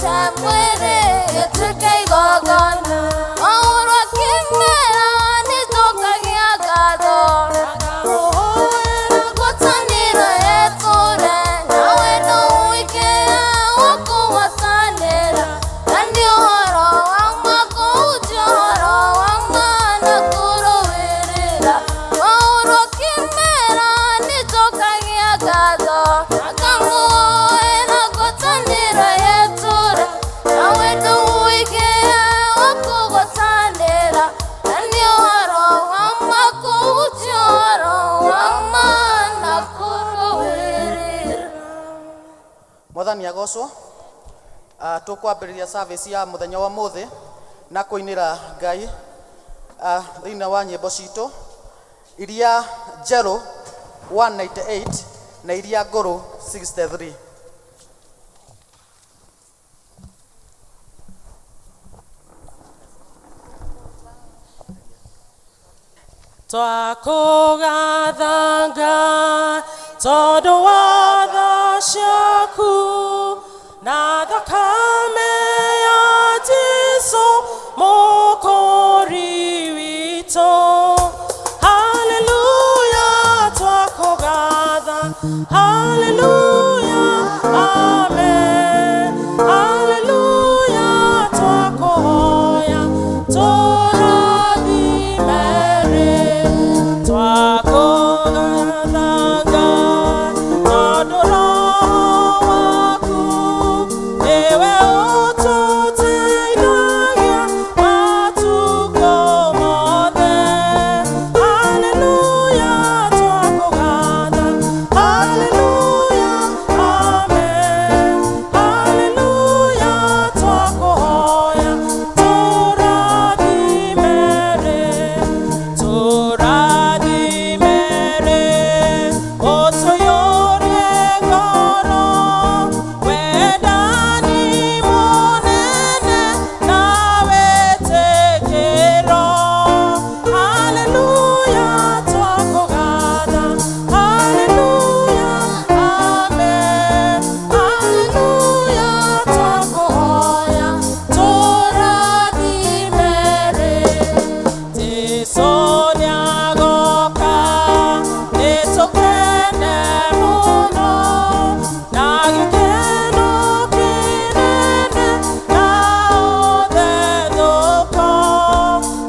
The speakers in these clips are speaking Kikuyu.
Tũrute mwĩrĩ gĩtuĩke igongona. Waũrwo kĩmera nĩtũkagia ngatho. Ngwatanĩro yetũre na wendo ũingĩ wa kũgwatanĩra. Na nĩ ũhoro wa ma kũhunjia ũhoro wa ma na kũrũĩrĩra. Waũrwo kĩmera nĩtũkagia ngatho. Ngamuoera ngwatanĩro yetũre na wendo ũingĩ wa kũgwatanĩra. Na nĩ ũhoro wa ma kũhunjia ũhoro wa ma na kũrũĩrĩra. Mwathani agocwo. Tũkwambĩrĩria service ya mũthenya wa mũthĩ na kũinĩra Ngai thĩinĩ wa nyĩmbo citũ iria njerũ 198 na iria ngũrũ 63. Twakũgatha Ngai tondũ wa tha ciaku na thakame ya Jesũ Mũkũũri witũ. Haleluya, twakũgatha. Haleluya, amen. Haleluya, twakũhoya tũrathime rĩ. Twakũgatha Ngai tondũ Roho waku nĩwe ũtũteithagia matukũ mothe. Haleluya, twakũgatha. Haleluya, amen. Haleluya, twakũhoya tũrathime rĩ. Tũrathime rĩ, ũtũiyũrie ngoro, wendani mũnene na wĩtĩkĩro. Haleluya, twakũgatha. Haleluya, amen. Haleluya, twakũhoya tũrathime rĩ. Jesũ nĩagoka, nĩtũkene mũno, na gĩkeno kĩnene na ũthethũko.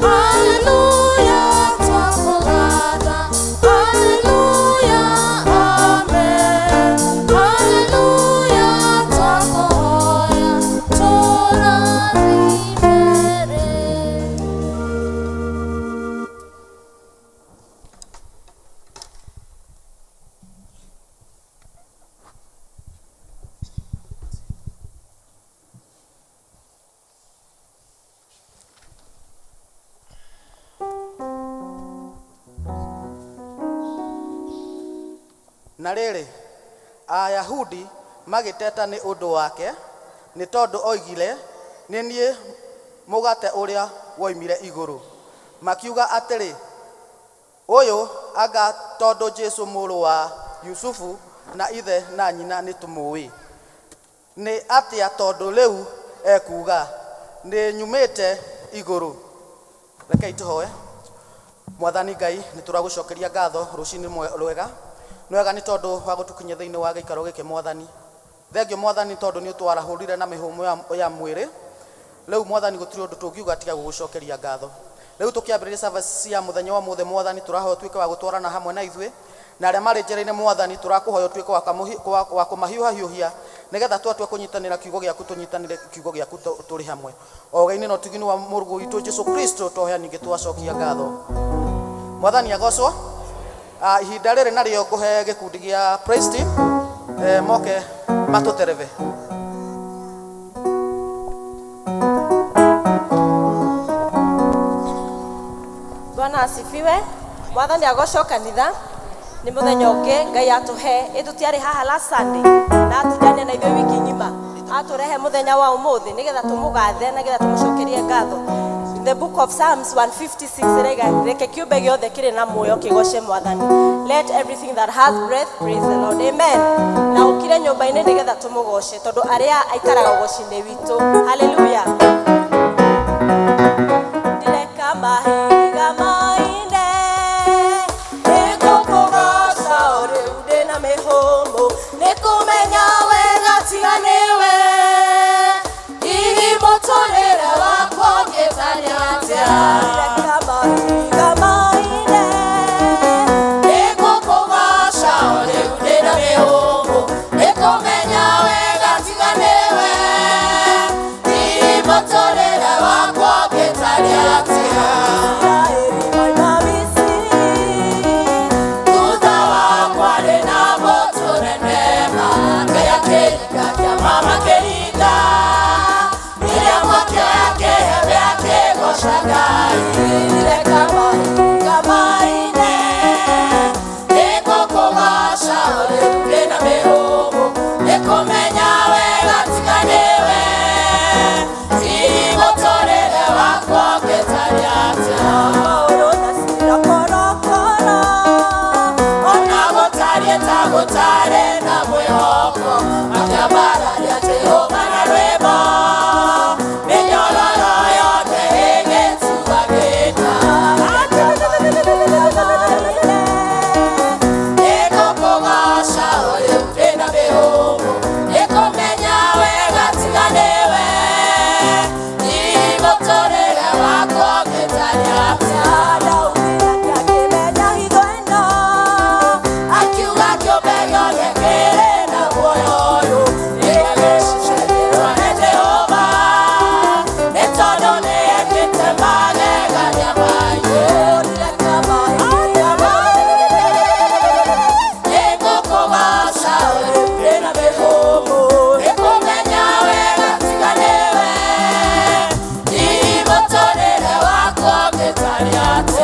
Haleluya, twakũgatha. Haleluya, amen. Haleluya, twakũhoya tũrathime rĩ. Na rĩrĩ, Ayahudi magĩteta nĩ ũndũ wake, nĩ tondũ oigire, nĩ niĩ mũgate ũrĩa woimire igũrũ. Makiuga atĩrĩ, ũyũ anga tondũ Jesũ mũrũ wa Yusufu na ithe na nyina nĩ tũmũĩ. Nĩ atĩa tondũ rĩu ekuuga, nĩ nyumĩte igũrũ? Rekei tũhoe. Mwathani Ngai, nĩ tũragũcokeria ngatho rũcinĩ rwega. Nĩ wega nĩ tondũ wa gũtũkinyia thĩinĩ wa gĩikaro gĩkĩ Mwathani. Thengio Mwathani tondũ nĩ ũtwarahũrire na mĩhũmũ ya mwĩrĩ. Rĩu Mwathani gũtirĩ ũndũ tũngiuga tiga gũgũcokeria ngatho. Rĩu tũkĩambĩrĩria service ya mũthenya wa mũthĩ Mwathani, tũrahoya ũtuĩke wa gũtwarana hamwe na ithuĩ. Na arĩa marĩ njĩra-inĩ Mwathani, tũrakũhoya ũtuĩke wa kũmahiũhahiũhia nĩgetha twatua kũnyitanĩra kiugo gĩaku, tũnyitanĩre kiugo gĩaku tũrĩ hamwe. O ũgeni na ũtugini wa Mũrũguo witũ Jesũ Kristo, twohoya ningĩ twacokia ngatho. Mwathani agocwo. Ihinda rĩrĩ narĩo ngũhe gĩkundi gĩa praise team, moke matũtereve. Bwana asifiwe. Mwathani agocwo kanitha. Nĩ mũthenya ũngĩ Ngai atũhe. Ĩ tũtiarĩ haha last Sunday na atindania na ithuĩ wiki ng'ima. Atũrehe mũthenya wa ũmũthĩ nĩgetha tũmũgathe na nĩgetha tũmũcokerie ngatho. The book of Psalms 156 rega reke kiumbe gĩothe kĩrĩ na muoyo kĩgoce mwathani. Let everything that has breath praise the Lord. Amen. Na ũkire nyũmba-inĩ nĩgetha tũmũgoce tondũ arĩa aikaraga ũgoci-inĩ witũ. Hallelujah. Ndireka mahiga maine nĩngũkũgoca o rĩu ndĩna mĩhũmũ nĩkũmenya wega tiga nĩwe Hihi mũtũrĩre wakwa ũngĩtariĩ atĩa? Ndireka mahiga maine Nĩngũkũgoca o rĩu ndĩna mĩhũmũ, nĩkũmenya wega tiga nĩwe. Hihi mũtũrĩre wakwa ũngĩtariĩ atĩa? Isiraeli moima Misiri Thutha wakwa rĩ na mbũtũ nene ma, Ngai akĩringa kĩama makĩringa. Miriamu akĩoya kĩhembe akĩgooca Ngai. Ndireka mahiga maine Nĩngũkũgoca o rĩu ndĩna mĩhũmũ, nĩkũmenya wega tiga nĩwe. Hihi mũtũrĩre wakwa ũngĩtariĩ atĩa? Maũndũ na cira korokoro Ona gũtariĩ ta gũtarĩ na mwĩhoko, makĩambararia Jehova na rwĩmbo. Mĩnyororo yothe ĩgĩtuagĩka. Nĩngũkũgoca o rĩu ndĩna mĩhũmũ, nĩkũmenya wega tiga nĩwe. Hihi mũtũrĩre wakwa ũngĩtariĩ atĩa? Daudi nake akĩmenya hitho ĩno Akiuga kĩũmbe gĩothe kĩrĩ na muoyo ũyũ, nĩgĩgĩcokerwo nĩ Jehova, nĩ tondũ nĩekĩte magegania maingĩ. Ndireka mahiga maine Nĩngũkũgoca o rĩu ndĩna mĩhũmũ, nĩkũmenya wega tiga nĩwe. Hihi mũtũrĩre wakwa ũngĩtariĩ atĩa?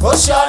Ũcio.